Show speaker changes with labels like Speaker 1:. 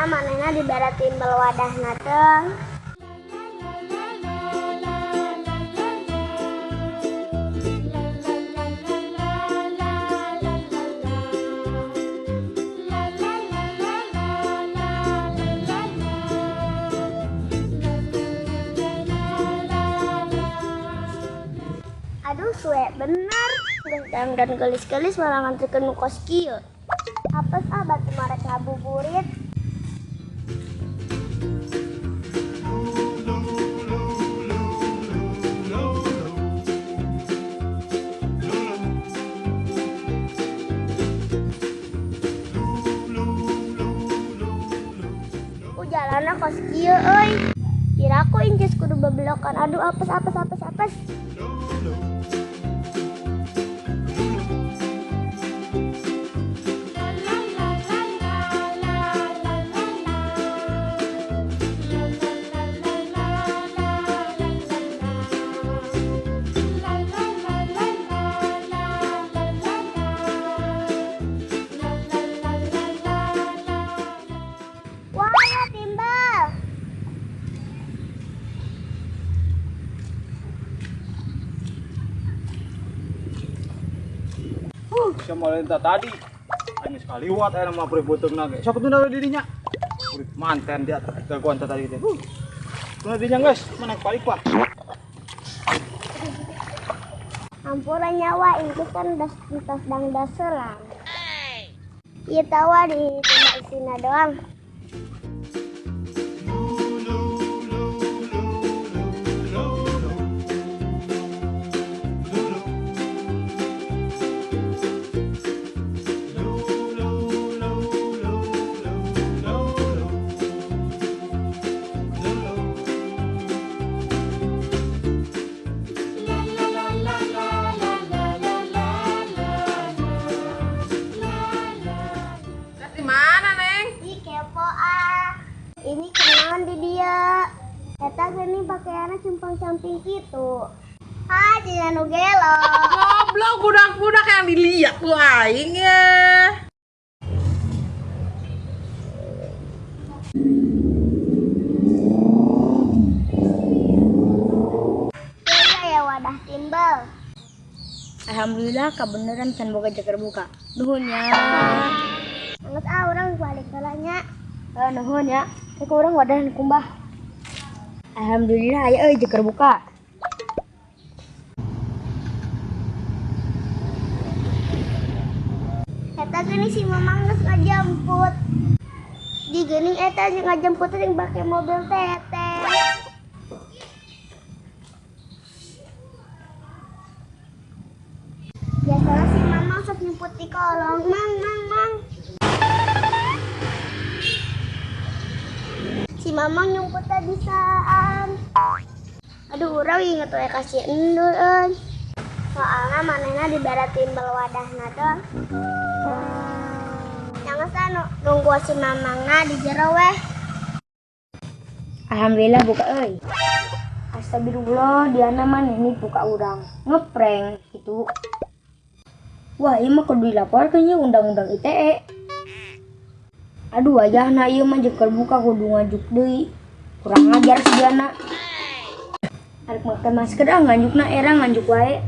Speaker 1: Soalna manehna dibere timbel wadahna teh. Aduh, suwe bener. Geus dan gelis-gelis malah ngantrikeun nu kos kieu. Apes ah, batu marek ngabuburit. Jalanna kos kieu euy. Kira aku inces kudu bebelokan. Aduh, apes apes apes apes. Wah, ya timbal.
Speaker 2: Sama lain tadi. Aing sekali wat aya mah peureut beuteungna ge. Sok tunda we dirinya. Peureut manten dia gangguan tadi teh. Tunda dirinya guys, mana balik pak.
Speaker 1: Ampura nyawa itu kan udah entos dangda selang. Ieu tawa di cuma isina doang.
Speaker 3: Di mana, Neng?
Speaker 1: Ih, kepo ah. Ini kenalan di dia. Eta gini pakaiannya cumpang-camping gitu. Ah, jangan nu gelo.
Speaker 3: Goblok budak-budak yang dilihat ku aing ya.
Speaker 1: Iya ya wadah timbal.
Speaker 4: Alhamdulillah kebenaran can boga jeger buka. Nuhun ya.
Speaker 1: Angges ah urang balik heula nya.
Speaker 4: Nuhun ya. Teh urang wadah kumbah. Alhamdulillah aya euy jeger buka.
Speaker 1: Eta geuning si Mamang geus ngajemput. Di geuning eta ngajemput teh pake mobil teteh. Biasanya si Mamang sok nyemput di kolong, mang mang mang. Si Mamang nyumput tadi saan. Aduh, urang inget we kasih endur euy. Soalna manehna dibere timbel wadahna teh. Jangan sanu nunggu si Mamangna di jero weh.
Speaker 4: Alhamdulillah buka euy. Astagfirullah, Diana mah ini buka urang. Ngeprank gitu. Wah, ieu mah kudu dilaporkeun ieu undang-undang ITE. Aduh, ayahna ieu mah jeker buka kudu ngajuk deui. Kurang ajar si Diana. Arek make masker ah nganjukna era nganjuk wae.